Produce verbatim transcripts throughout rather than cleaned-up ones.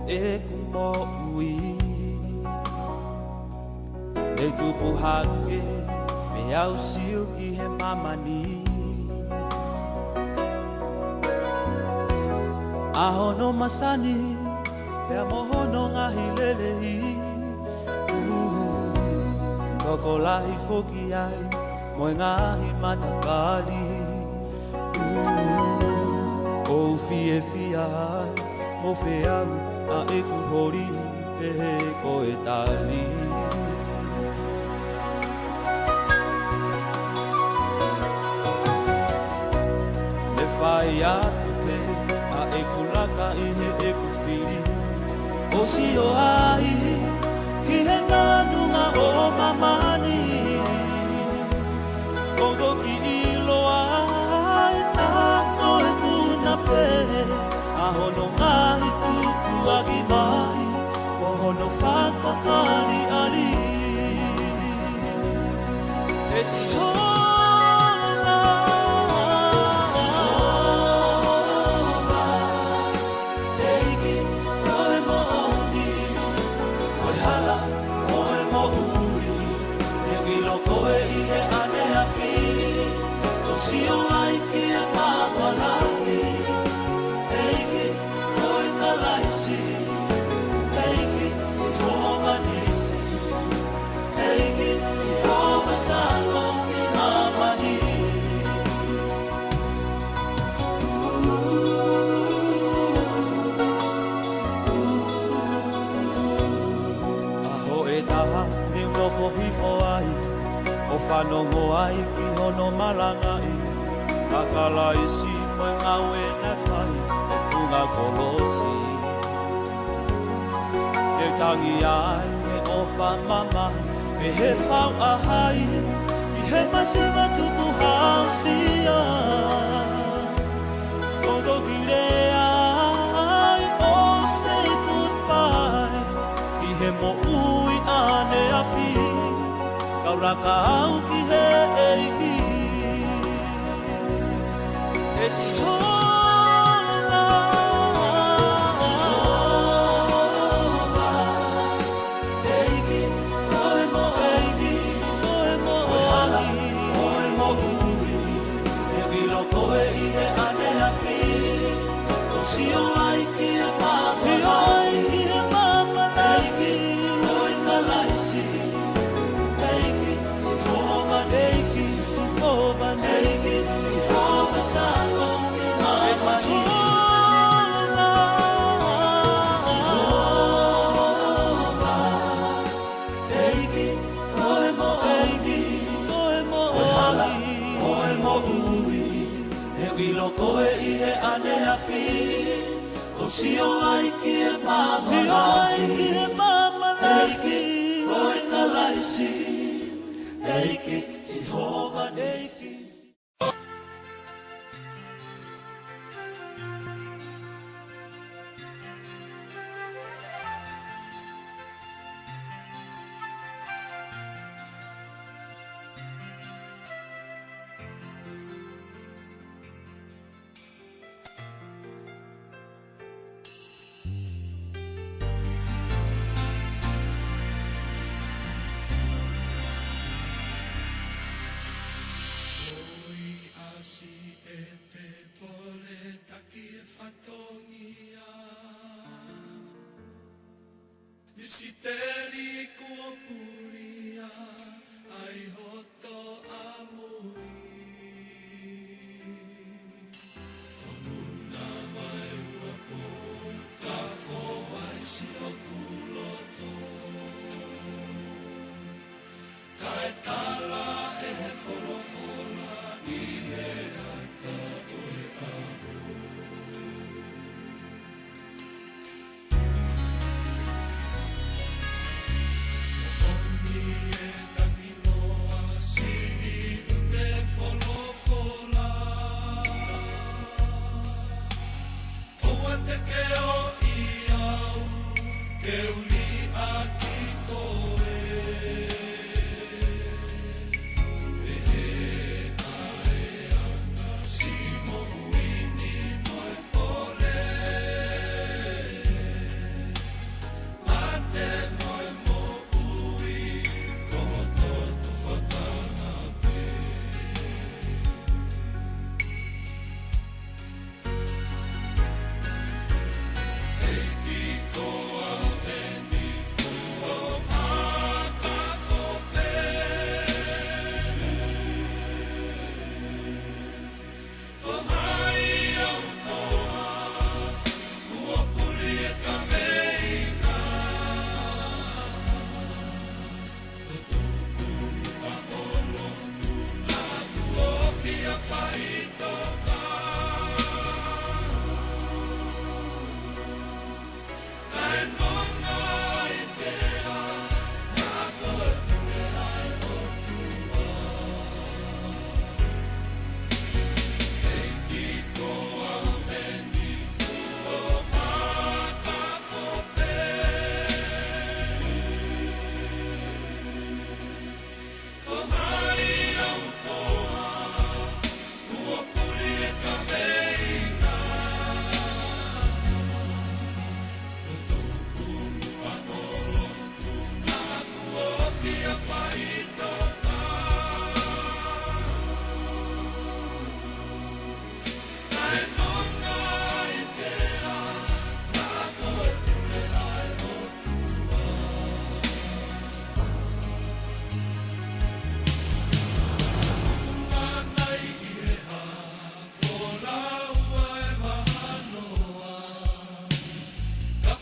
ʻeku moʻui. Ne tupu hake, pea u sio ki he māmani. ʻA hono masani, pea mo hono ngaahi lelei. Tokolahi foki ai, mo e ngaahi matakali. ʻOku ou fiefia ai, mo feau ʻa ʻeku holi pehē ko e tali. Ne fai atu pē ʻa ʻeku laka ʻi heʻeku fili. ʻO sio ai ki he nanunga ʻo māmani. ʻOku toki ʻiloa ai taha ko e muna pē ʻa hono ngaahi tukuakiʻi mai, ʻo hono fakataliʻali. ʻE Sihova, Sihova, ʻEiki, ko e moʻoni, ko e hala, ko e moʻui. Ne ʻilo koe ʻi he ʻaneafi, ʻo sio ai ki he māmani. ʻEiki, ko e Kalaisi, ʻEiki, Sihova Nisi, ʻEiki, Sihova Shalom ʻi māmani. ʻAho ʻe taha ne u nofo hifo ai, ʻo fanongo ai ki hono malangaʻi ʻa Kalaisi mo e ngāue naʻe fai ʻi he funga kolosi. Ne u tangi ai he ʻofa mamahi, pehē fau ʻa hai ʻi he masiva tukuhausia. ʻOku toki lea ai ʻo say goodbye ʻi he moʻui ʻaneafi, kau laka au ki he ʻEiki. ʻE Sihova, Sihova, ʻEiki, ko e moʻoni, ko e moʻoni, ko e moʻui. Ne u ʻilo koe ʻi he ʻaneafi, ʻo sio ai ki he māmani. Sio ai ki he māmani. ʻEiki, ko e Kalaisi, ʻEiki, Sihova Nisi, Sihova Nisi, ʻEiki, Sihova Shalom ʻi māmani. Sihova, ʻEiki, ko e moʻoni, ko e moʻoni, ko e hala, ko e moʻui. Ne u ʻilo koe ʻi he ʻaneafi, ʻo sio ai ki he māmani. Sio ai ki he māmani. ʻEiki, ko e Kalaisi, ʻEiki, Sihova Nisi.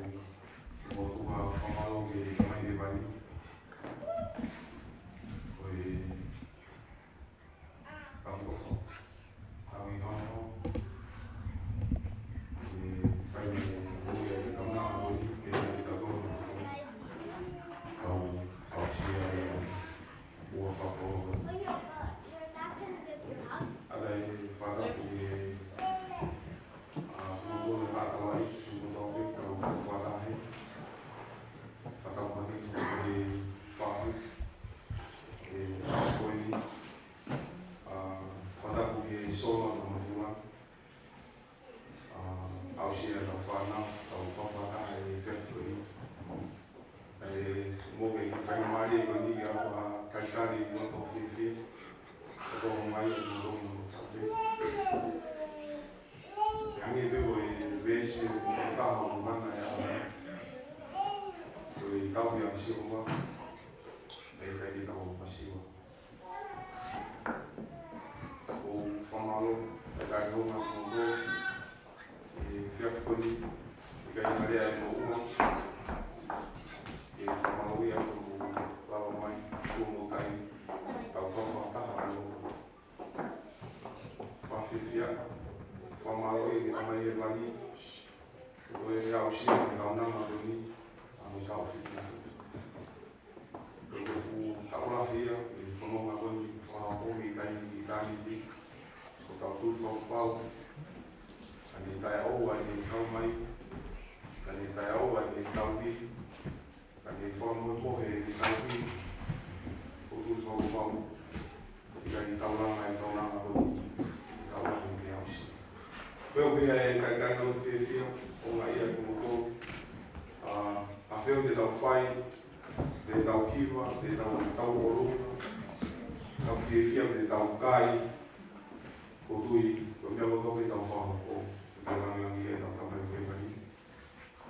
ʻoku ou tuku ha fakamālō ki he Tamai Hēvani. Ko e kau ʻofa, kau ʻi hano, ʻe fai mai ʻa e kaunanga ko eni, ke ʻai ke tau kau, kau aʻusia ʻa e ua fakakoloa. ʻA ia ʻe fakatapu ki he, ʻa, kuo ʻi ai ha tau ai, kuo tau pē kau fakataha. Fakatapu ki he fahu, ʻe, ko eni, ʻa, fakatapu ki he sola no matua. ʻA, aʻusia ʻetau fānau, tau kau fakataha he efiafi ko eni. ʻE, mou ke faingamālie ko eni ke ʻalu ha talitali mo tau fiefia. Ko homai ʻo tau mo tau pē. ʻE hangē pē ko e veesi ʻoku taha ʻo mana ʻe ʻaho. Ko e tauhi ʻa Sihova, ʻe ʻikai ke tau masiva. ʻOku ou fakamālō, ʻe kai hou na koto, ʻe efiafi ko eni, ʻe kai marea e moʻua, ʻe fakamālō ia ko e lava mai, ko e Fakamālō ki he Tamai Hēvani, ko e aʻusia e kaunanga ko eni, ʻa e taʻu fitu. Ko e fuʻu taʻu lahi ia, e fononga ko eni, fakahoko mei taimi ki taimi, ko e taʻu tui fakapapau, ka ne taʻeʻoua ʻene kau mai, ka ne taʻeʻoua ʻene kau mai, ka ne fakamoʻoni he ʻene kau mai, ko e tui fakapapau, ʻikai ke taulanga e kaunanga ko eni, taulanga e meʻa ʻosi. Pea ʻoku pehē ʻe he kakai ʻoku fiefia, ʻo ngaahi ʻa kimoutolu, ʻa, ʻa fē ʻoku tau fai, te tau hiva, te tau tau ʻolunga, tau fiefia, te tau kai, ko e tui, ko e meʻa kotoa pē ʻoku tau fakahoko, ke langilangiʻia ʻetau Tamai ʻoku ʻi hēvani.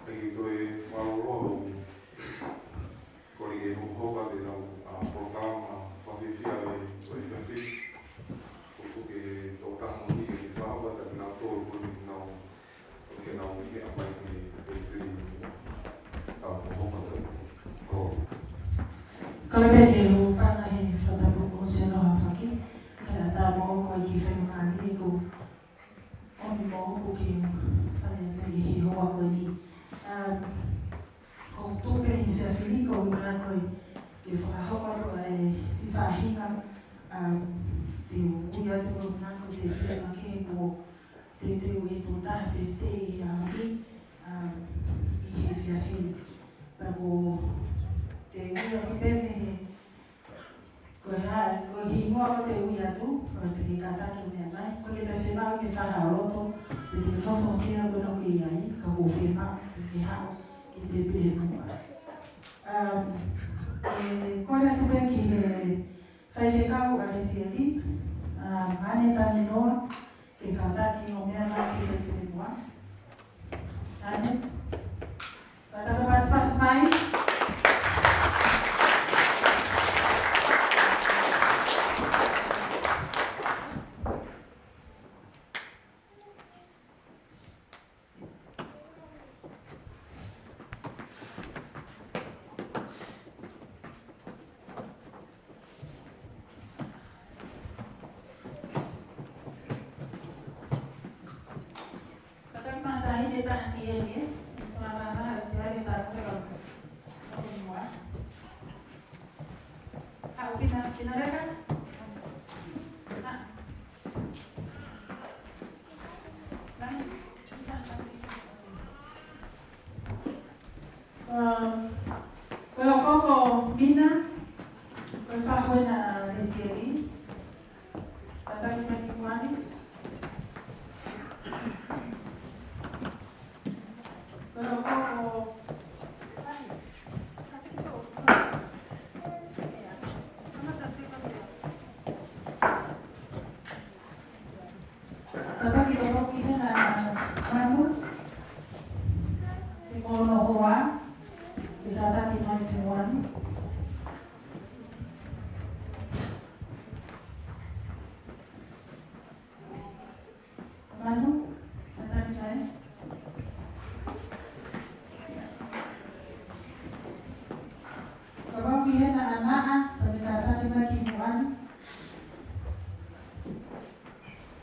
Thank you, toe fakamālō atu. Kole ke hokohoko atu ʻetau, ʻa, polokalama fakafiefia ʻo e, ʻo e efiafi ni. Ko e tuku ke tokotaha moʻoni ke fakahoko atu kinautolu ko eni ke nau, ke nau meʻa mai ki he, ki he, ki he, tau hokohoko atu. Ko. Kole pē ke u hūfanga he fakatapu kuo ʻosi hono hafaki. Kae ʻatā moʻoku ʻa e kiʻi faingamālie ko ʻomi moʻoku ke fai atu ʻi he houa ko eni. Um, ko e tuʻu pē he efiafi ni ko e ʻuhinga ko e ke fakahoko atu ʻa e siʻi faʻahinga, um, te u ui atu ko e ʻuhinga ko e te pule make ko e te te ui tuʻu taha pē te i a mi, um, ʻi he efiafi ni. Pea ko e te u ui atu pē mei he Ko e hā, ko e hingoa ko e te ui atu, ko e te ke kātaki meʻa mai, ko e ke te fiemaʻu ke fakahā loto, te te nofo sia ko e nau ke ai, ka ko e fiemaʻu ke haʻu, ke te pule muʻa. Um, e, kole atu pē ki he faifekau ʻa e siʻi, um, ʻAne Tanginoa, ke kātaki ʻo meʻa mai ki he pule muʻa. ʻAne. Kātaki pasipasi mai. Kātaki mai ha taʻahine, taʻahine. Māmā, māmā, ʻosi ʻai e tāpuaki. ʻOku ʻi muʻa. Haʻu Pina, Pina Leka. Ha. Nai. Um, ko e hoko ko Mina, ko e fahu ena ʻa Lesieli. Kātaki mai ki muʻa ni. Ko e hoko ko, ai, kātaki tō. Kamata te katea. Kātaki loloki hena Manu, ke ko hono hoa, ke kātaki mai ki muʻa ni. Manu, kātaki mai. Kapau ʻoku ʻi hena ʻa Naʻa, pea ke kātaki mai ki muʻa ni.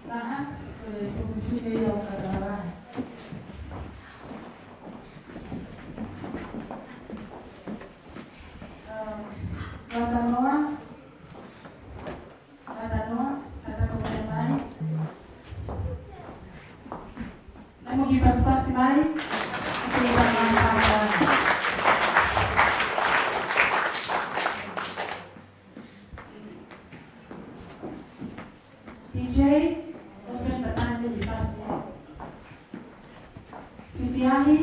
Naʻa, ko e tuku fine ia ʻo kātaki mai. Um, Latanoa. Latanoa, kātaki mai. Naʻa mo kiʻi pasipasi mai. Ke ta mai pāpā. P J, ʻosi pē ta taimi ni pasi. Fisiahi.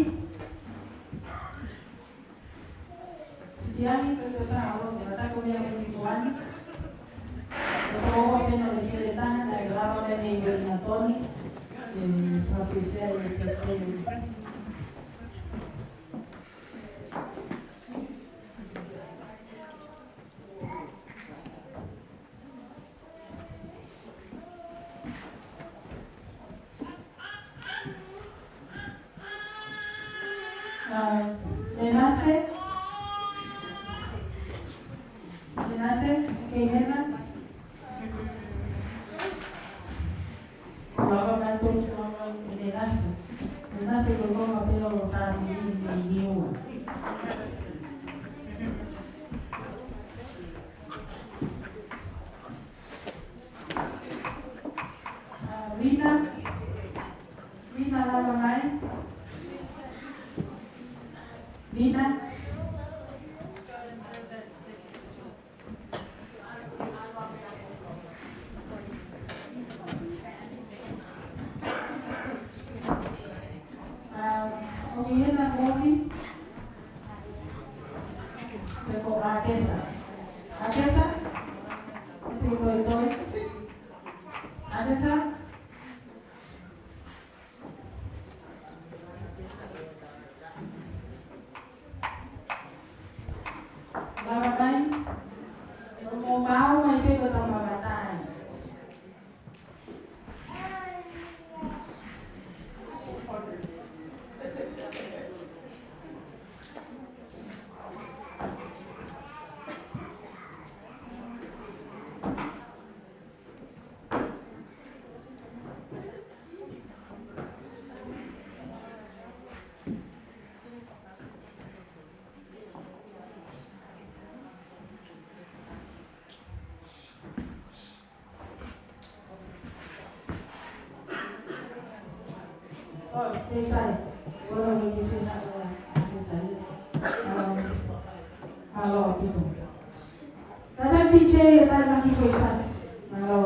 Siani, ko e taha ʻo e kātaki meʻa mai ki muʻa ni. Ko e toko ua pē ʻo e sēletaha, naʻe lava meʻa mai ko e ʻi Toni. E, fakafeʻiloaki e te te. Uh, Lenase. Lenase, kei hena. Ko Niua. Vina, Vina lava mai. Vina. ʻOku ʻi hena kofi. Pe ko Akesa. Akesa. Te ke toe toe. Akesa. Lava mai. Mo mau mai pe ko tau mavatai. Oh, te sai. Koro ni ki fina ua. Te sai. Um, alo, people. Tata D J, tata ki fai fasi. Alo.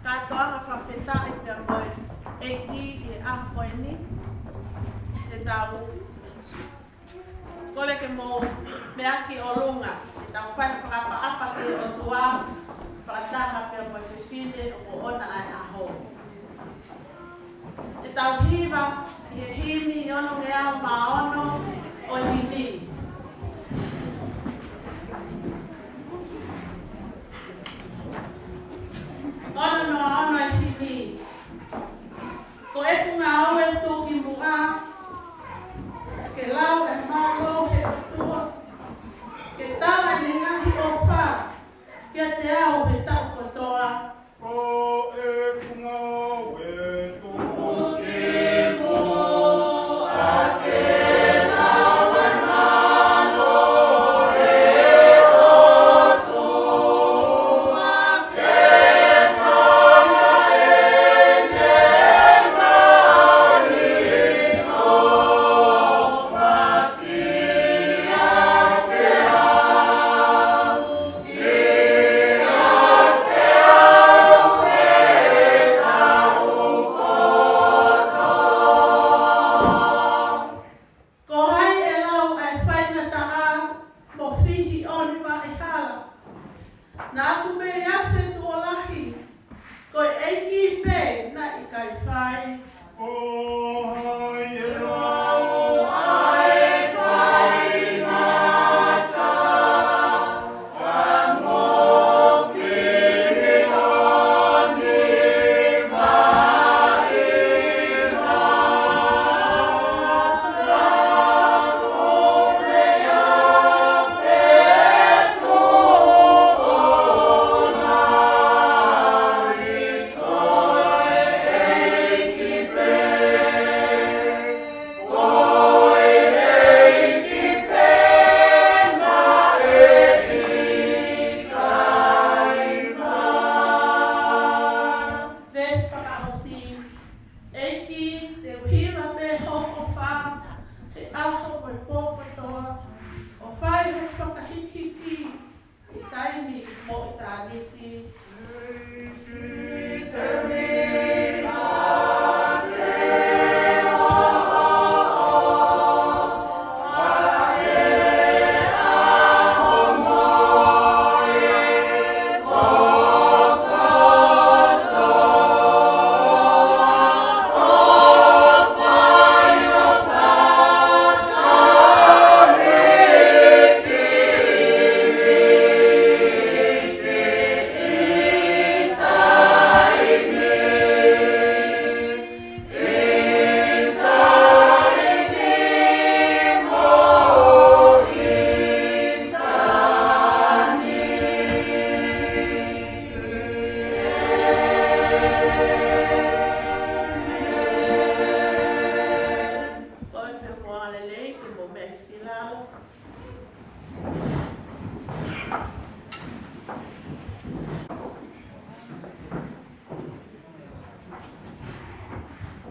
Kātoanga fakafetaʻi pea mo e ʻEiki ʻi he ʻaho ko eni. Te tau kole ke mou meʻa ki ʻolunga. Te tau fai fakaʻapaʻapa ki he ʻOtua, fakataha pea mo e fefine ʻoku ʻoʻona ʻa e ʻaho. Te tau hiva ʻi he himi onongeau mā ono ʻo e himi. Ono noa ono ʻo e himi. Ko ʻeku ngāue tuʻu ki muʻa, ke lau e mālō ʻo e ʻOtua, ke tala ʻene ngaahi ʻofa kiate au he taʻu kotoa. Ko ʻeku ngāue tuʻu ki muʻa.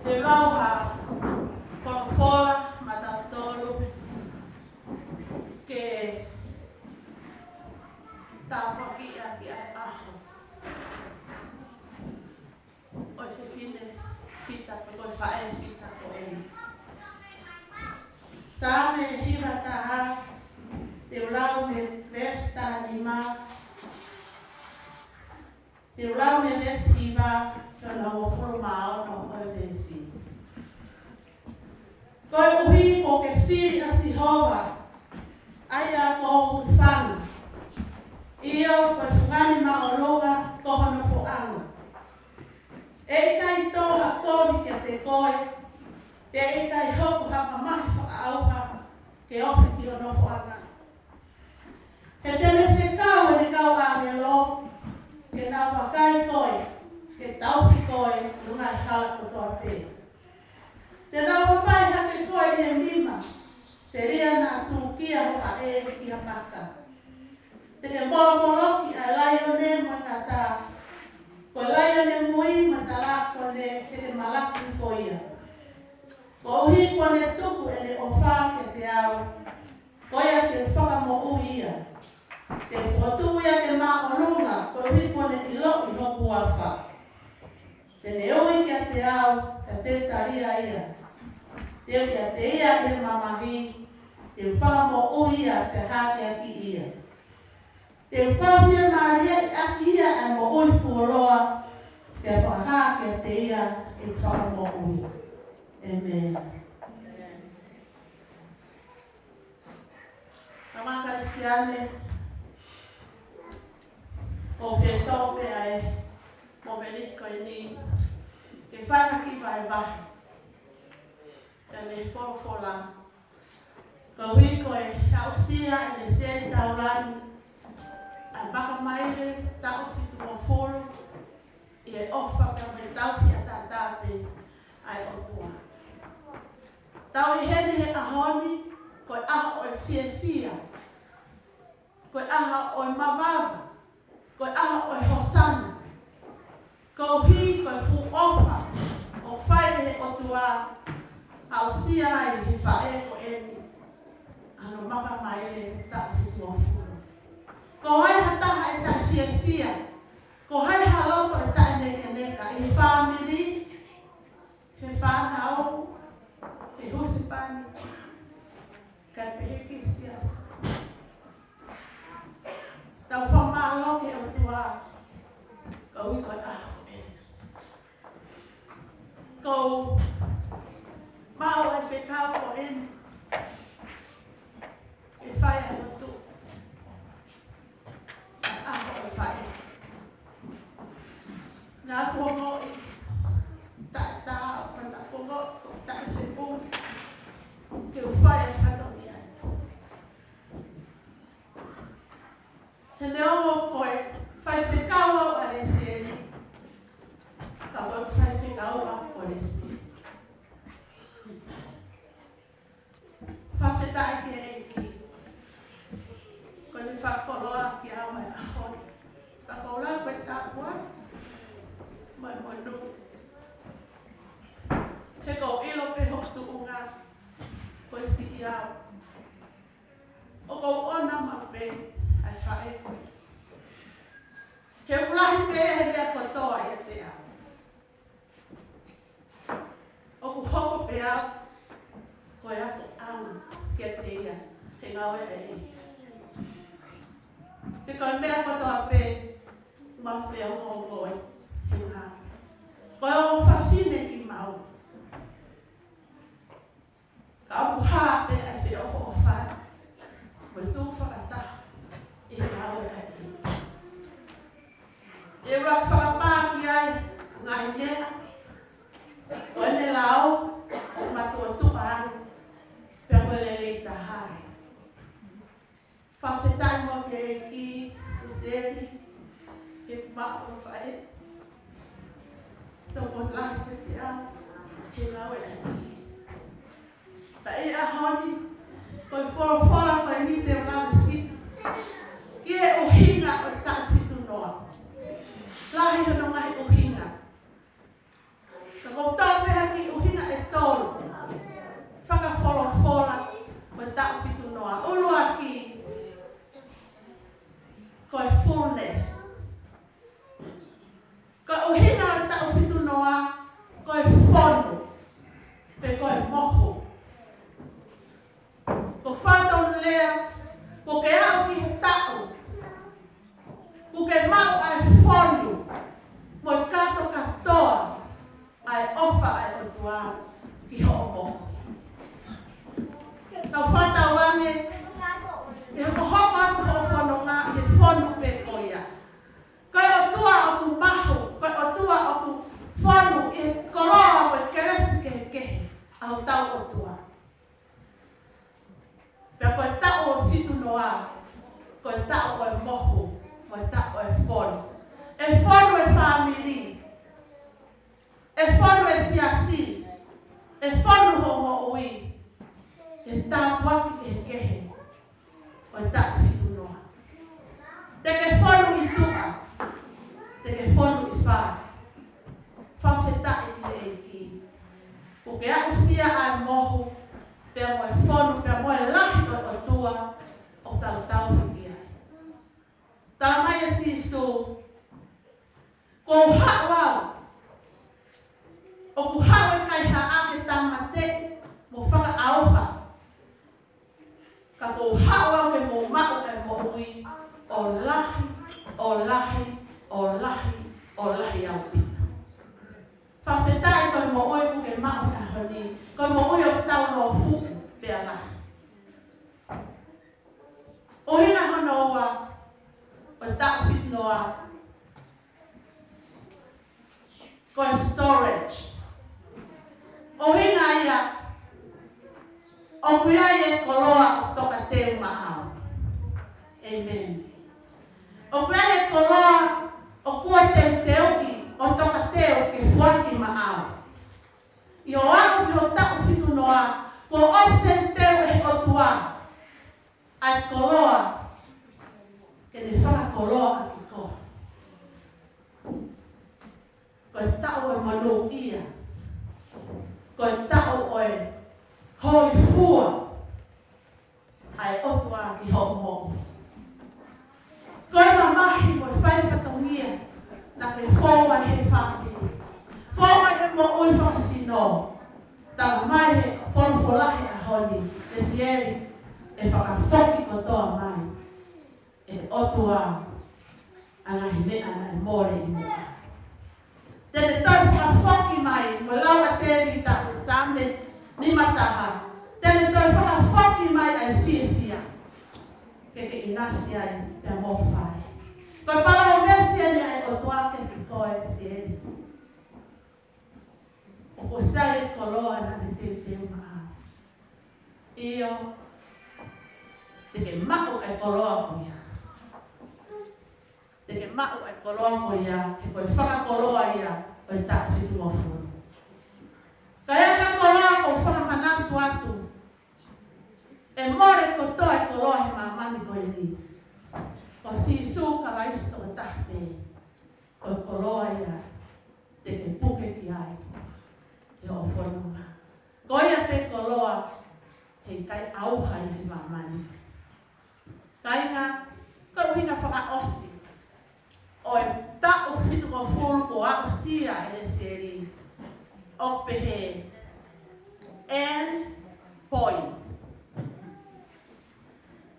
Te mau ha folofola maʻatautolu ke tāpuakiʻi ʻaki ʻa e ʻaho ʻo e fefine fita ko e faʻē fita ko eni. Saame hiva taha, te u lau mei he veesi taha nima, te u lau mei he veesi hiva ki hono hongofulu mā ono ʻo e veesi. Koeʻuhi kuo ke fili ʻa Sihova, ʻa ia ko ho hūfanga, ʻio, ko e fungani māʻolunga ko ho nofoʻanga. ʻE ʻikai tō ha kovi kiate koe, pea ʻe ʻikai hoko ha mamahi fakaʻauha ke ofi ki ho nofoʻanga. He te ne fekau ʻene kau ʻāngelo ke nau vakai koe, ke tauhi koe ʻi ho ngaahi hala kotoa pē. Te nau hapai hake koe ʻi he nima, telia naʻa tūkia ho vaʻe ʻi ha maka. Te ke molomoloki ʻa e laione mo e ngata, ko e laione mui mo e talākone te ke malaki hifo ia. Koeʻuhi kuo ne tuku ʻene ʻofa kiate au, ko ia te u fakamoʻui ia. Te u fokotuʻu ia ke māʻolunga, koeʻuhi kuo ne ʻiloʻi hoku huafa. Te ne ui kiate au, pea te u tali ia. Te u ʻiate ia ʻi he mamahi, te u fakamoʻui ia pea hakeakiʻi ia. Te u fakafiemālieʻi ʻaki ia ʻa e moʻui fuoloa, pea fakahā kiate ia ʻeku fakamoʻui. ʻĒmeni. Kāinga Kalisitiane, ʻoku ou fie toʻo pē ʻa e momeniti ko eni ke fai ha kiʻi vahevahe ʻi heʻene folofola. Koeʻuhi ko e aʻusia ʻe Lesieli Taulani ʻa e Makamaile taʻu fitungofulu, ʻi he ʻofa pea mo e tauhi ʻataʻatā pē ʻa e ʻOtua. Tau ʻi heni he ʻaho ni, ko e ʻaho ʻo e fiefia, ko e ʻaho ʻo e mavava, ko e ʻaho ʻo e hosana. Koeʻuhi ko e fuʻu ʻofa ʻoku fai ʻe he ʻOtua, aʻusia ai ʻe he faʻē ko eni ʻa hono Makamaile taʻu fitungofulu. Ko hai ha taha ʻe taʻefiefia? Ko hai ha loto ʻe taʻenekneka ʻi he fāmili, he fānau, he husepāniti, kae pehē ki he siasi? Tau fakamālō ki he ʻOtua, koeʻuhi ko e ʻaho ko eni. Ko e maʻu ʻa e fekau ko eni ke fai ʻa e lotu ʻi he ʻaho ʻo e faʻē. Naʻá ku ongoʻi taʻetaau, naʻá ku ongoʻi taʻefeʻunga ke u fai ʻa e fatongia ni. He neongo ko e faifekau au ʻa Lesieli, ka ko e faifekau au ko Lesieli. Fakafetaʻi ki he ʻEiki, ko ʻene fakakoloa kiate au ʻi he ʻaho ni. Fakakoloa ko e tāpuaki mo e monū. He ʻoku ou ʻilo pē hoku tuʻunga ko e siʻi au. ʻOku ou ʻohake maʻu pē ʻa e faʻē ko ē. He ʻoku lahi pē ʻene meʻa kotoa ʻiate au. ʻOku hoko pē au ko e akoʻanga kiate ia he ngāue ʻa e ʻEiki. He ko e meʻa kotoa pē ʻoku ma feongoongoa he ngāue. Ko e ongo fafine kimaua. Ka ʻoku hā pē ʻa e feʻofoʻofani mo e tuʻu fakataha ʻi he ngāue ʻa e ʻEiki. ʻE ua fakapā ki ai ʻa e ngaahi meʻa ʻo ʻene lau ʻoku matuʻotuʻa ange pea mo e lelei taha ai. Fakafetaʻi mo e ʻEiki, ʻe Seli, he kuo maʻu ʻa e faʻē tokolahi kiate au he ngāue ʻa e ʻEiki. Pea ʻi he ʻaho ni, ko e folofola ko eni te u lave siʻi ki he ʻuhinga ʻo e taʻu fitu noa. Lahi hono ngaahi ʻuhinga. Ka ʻoku ou tau pehē ki he ʻuhinga ke aʻusia ʻa e mohu, pea mo e fonu, pea mo e lahi ʻo e ʻOtua ʻoku tau tauhi ki ai. Talamai ʻe Sīsū, kuo u haʻu au, ʻoku haʻu e kaihaʻa ke tāmateʻi mo fakaʻauha. Ka kuo u haʻu au ke mou maʻu e moʻui ʻo lahi, ʻo lahi, ʻo lahi, ʻo lahi ʻaupito. Fakafetaʻi ko e moʻui ʻoku ke maʻu he ʻaho ni, ko e moʻui ʻoku tau nofo pea lahi. ʻUhinga hono ua ʻo e taʻu fitu noa, ko e storage. ʻUhinga ia, ʻoku ʻi ai e koloa ʻoku tokateu maʻau. ʻĒmeni. ʻOku ʻi ai e koloa ʻoku teuteuʻi ʻo tokateu ke foaki maʻau. ʻI hoʻo aʻu ki hoʻo taʻu fitu noa, kuo ʻosi teuteu ʻe he ʻOtua ʻa e koloa ke ne fakakoloa ʻaki koe. Ko e taʻu ʻo e monūʻia. Ko e taʻu ʻo e hōifua ʻa e ʻOtua ki hoʻo moʻui. Ko e mamahi mo e fai fatongia naʻa ke fou ai he fāmili, fou ai he moʻui fakasino. Talamai he folofola he ʻaho ni, Lesieli, ʻe fakafoki kotoa mai ʻe he ʻOtua ʻa e ngaahi meʻa naʻe mole ʻi muʻa. Te ne toe fakafoki mai, mo lau ʻa Tēvita he Saame nima taha. Te ne toe fakafoki mai ʻa e fiefia ke ke ʻinasi ai pea mo ho fale. Ko e palōmesi eni ʻa e ʻOtua kiate koe, Lesieli. ʻOku ʻosi ʻi ai e koloa naʻa ne teuteu maʻau. ʻIo, te ke maʻu e koloa ko ia. Te ke maʻu e koloa ko ia, he ko e fakakoloa ia ʻo e taʻu fitungofulu. Ka ʻi ai ha koloa ʻoku ou fakamanatu atu, ʻe mole kotoa e koloa he māmani ko eni. Ko Sīsū Kalaisi tokotaha pē, ko e koloa ia te ke puke ki ai ki hoʻo fononga. Ko ia pē koloa heʻikai ʻauha ia he māmani. Kāinga, ko e ʻuhinga fakaʻosi ʻo e taʻu fitungofulu kuo aʻusia ʻe Lesieli, ʻoku pehē, end point.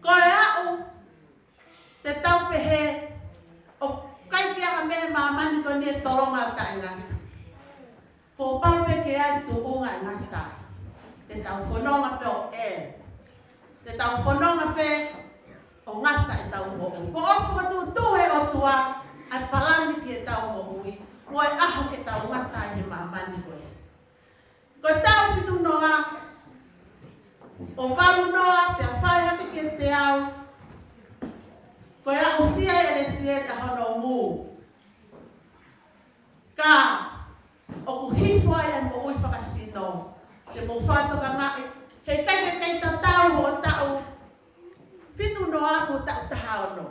Ko e aʻu, te tau pehē, ʻoku ʻikai ke ʻi ai ha meʻa he māmani ko eni ʻe tolonga ʻo taʻengata. Kuo pau pē ke ʻi ai e tuʻunga ʻe ngata ai. Te tau fononga pē ʻo ʻē. Te tau fononga pē ʻo ngata ʻetau moʻui. Kuo ʻosi fakatuʻutuʻu ʻe he ʻOtua ʻa e palani ki heʻetau moʻui, mo e ʻaho ke tau ngata ai he māmani ko ē. Ko e taʻu fitu noa, ʻo valu noa, pea fai hake ki he teau, ko e aʻusia ʻe Lesieli ʻa hono move. Ka ʻoku hifo ai e moʻui fakasino. Te mou fakatokangaʻi, heʻikai ke kei tatau hoʻo taʻu fitu noa mo e taʻu taha ono.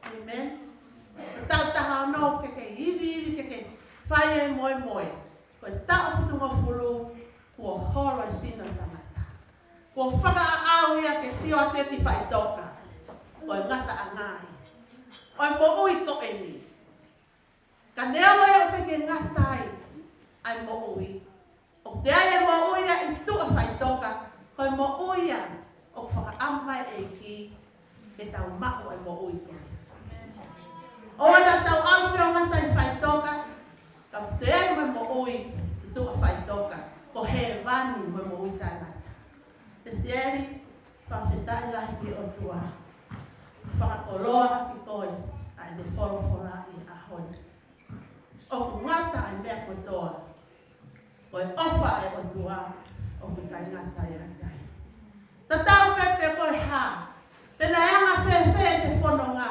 ʻĒmeni. Taʻu taha ono ke kei iviivi, ke kei fai e moemoe. Ko e taʻu fitungofulu kuo holo e sino ʻo e tangata. Kuo fakaʻaʻau ia ke sio atu ki faʻitoka. Ko e ngataʻanga ia ʻo e moʻui ko eni. Ka neongo ia ʻoku ʻikai ke ngata ai ʻa e moʻui, ʻoku toe ʻi ai e moʻui ia ʻi tuʻa faʻitoka, ko e moʻui ia ʻoku fakaʻamu mai ʻe he ʻEiki ke tau maʻu e moʻui ko ia. ʻOua naʻa tau ʻalu pē ʻo ngata ʻi faʻitoka, ka ʻoku toe ʻi ai mo e moʻui ʻi tuʻa faʻitoka, ko hēvani mo e moʻui taʻengata. Lesieli, fakafetaʻi lahi ki he ʻOtua. Fakakoloa ʻaki koe ʻa ʻene folofola ʻi he ʻaho ni. ʻOku ngata ʻa e meʻa kotoa. Ko e ʻofa ʻa e ʻOtua ʻoku ʻikai ngata ai ha taha. Tatau pē pe ko e hā, pe naʻe anga fēfē ʻete fononga,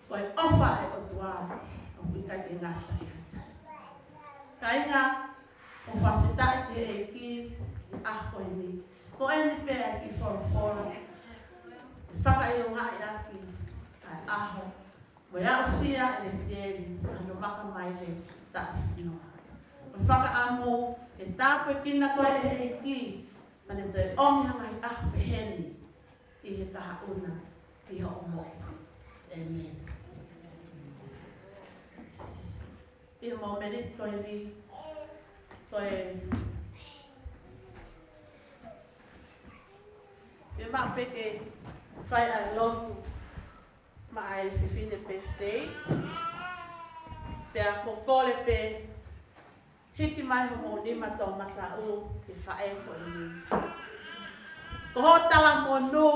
ko e ʻofa ʻa e ʻOtua ʻoku ʻikai ke ngata ai ha taha. Kāinga, ʻoku ou fakafetaʻi ki he ʻEiki ʻi he ʻaho ni. Ko eni pē ʻa e kiʻi folofola ʻe fakaʻilongaʻi ʻaki ʻa e ʻaho mo e aʻusia ʻe Lesieli ʻa hono maka maile taʻu fitungofulu. ʻOku ou fakaʻamu ke tāpuekina koe ʻe he ʻEiki, pea ne toe ʻomi ha ngaahi ʻaho pehē ni ʻi he kahaʻu na ʻi hoʻo moʻui. ʻĒmeni. ʻI he mōmeniti ko eni, ko e fiemaʻu pē ke fai ʻa e lotu maʻa e fefine birthday. Pea ʻoku ou kole pē hiki mai homou nima toʻomataʻu ki he faʻē ko eni. Ko hoʻo talamonū,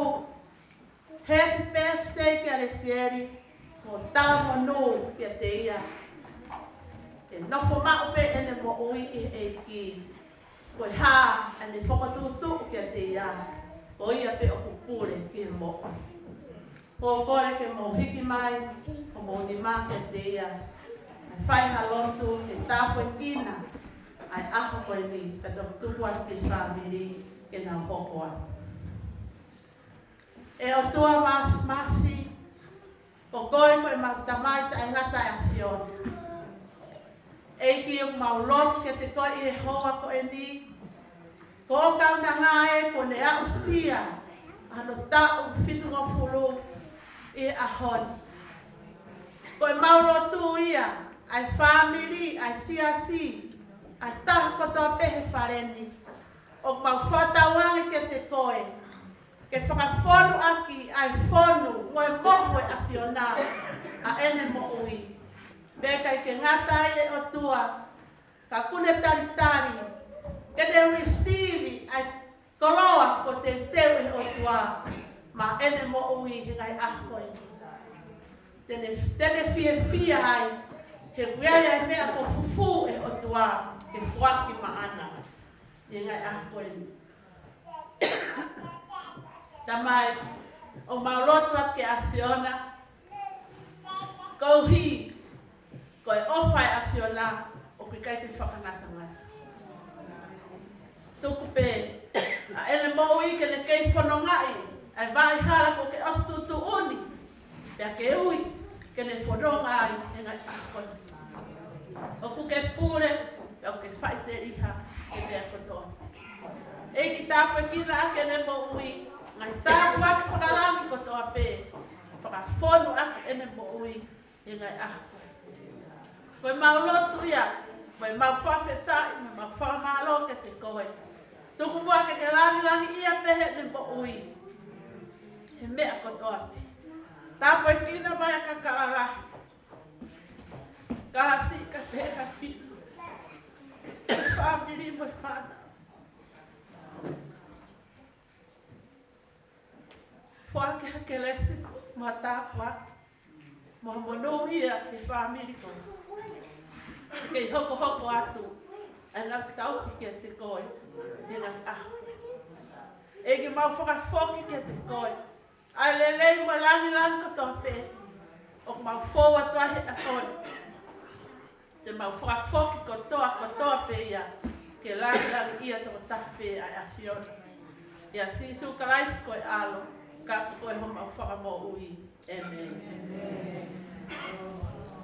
happy birthday kia Lesieli, ko hoʻo talamonū kiate ia. ʻE nofo maʻu pē ʻene moʻui ʻi he ʻEiki. Ko e hā ʻene fokotuʻutuʻu kiate ia, ko ia pē ʻoku pule ki he moʻui. ʻOku ou kole ke mou hiki mai homou nima kiate ia, ʻo fai ha lotu ke tāpuekina ʻa e ʻaho ko eni, pea toki tuku atu ki he fāmili ke nau hoko atu. ʻE ʻOtua Māfimafi, ko koe ko ʻemau Tamai Taʻengata ʻa e ʻAfiona. ʻEiki, ʻoku mau lotu kiate koe ʻi he houa ko eni, ko hoʻo kaunanga ē kuo ne aʻusia ʻa hono taʻu fitungofulu ʻi he ʻaho ni. Ko ʻemau lotu ia, ʻa e fāmili, ʻa e siasi, ʻa e taha kotoa pē he fale ni, ʻoku mau fakatauange kiate koe ke fakafonu ʻaki ʻa e fonu mo e mohu ʻa e ʻAfiona ʻa ʻene moʻui. Pea ʻikai ke ngata ai, ʻe ʻOtua, ka kuo ne talitali ke ne receive ʻa e koloa kuo teuteu ʻe he ʻOtua maʻa ʻene moʻui he ngaahi ʻaho ko eni. Te ne, te ne fiefia ai, he ʻoku ʻi ai ʻa e meʻa kuo fufū ʻe he ʻOtua ke foaki maʻana ʻi he ngaahi ʻaho ko eni. Tamai, ʻoku mau lotu atu ki he ʻAfiona, koeʻuhi ko e ʻofa ʻa e ʻAfiona ʻoku ʻikai ke fakangatangata. Tuku pē ʻa ʻene moʻui ke ne kei fonongaʻi ʻa e vaʻa hala kuo ke ʻosi tuʻutuʻuni, pea ke ui ke ne fononga ai he ngaahi ʻaho ni. ʻOku ke pule, pea ʻoku ke faʻiteliha he meʻa kotoa. ʻEiki, tāpuekina ʻaki ʻene moʻui, ngaahi tāpuaki fakalangi kotoa pē, fakafonu ʻaki ʻene moʻui he ngaahi ʻaho. Ko ʻemau lotu ia, ko ʻemau fakafetaʻi, mo ʻemau fakamālō kiate koe. Tuku muʻa ke ke langilangiʻia pē heʻene moʻui he meʻa kotoa pē. Tāpuekina mai ʻa Kakalala, Kalasi, Kapehati, fāmili mo e fānau. Foaki ha kelesi mo e tāpuaki mo e monūʻia ki he fāmili ko ē. Ke hokohoko atu ʻa ʻenau tauhi kiate koe he ngaahi ʻaho. ʻEiki, mau fakafoki kiate koe ʻa e lelei mo e langilangi kotoa pē ʻoku mau fou atu ai he ʻaho ni. Te mau fakafoki kotoa, kotoa pē ia ke langilangiʻia tokotaha pē ʻa e ʻAfiona. ʻIa Sīsū Kalaisi ko e ʻAlo, ka ko koe homau Fakamoʻui. ʻĒmeni.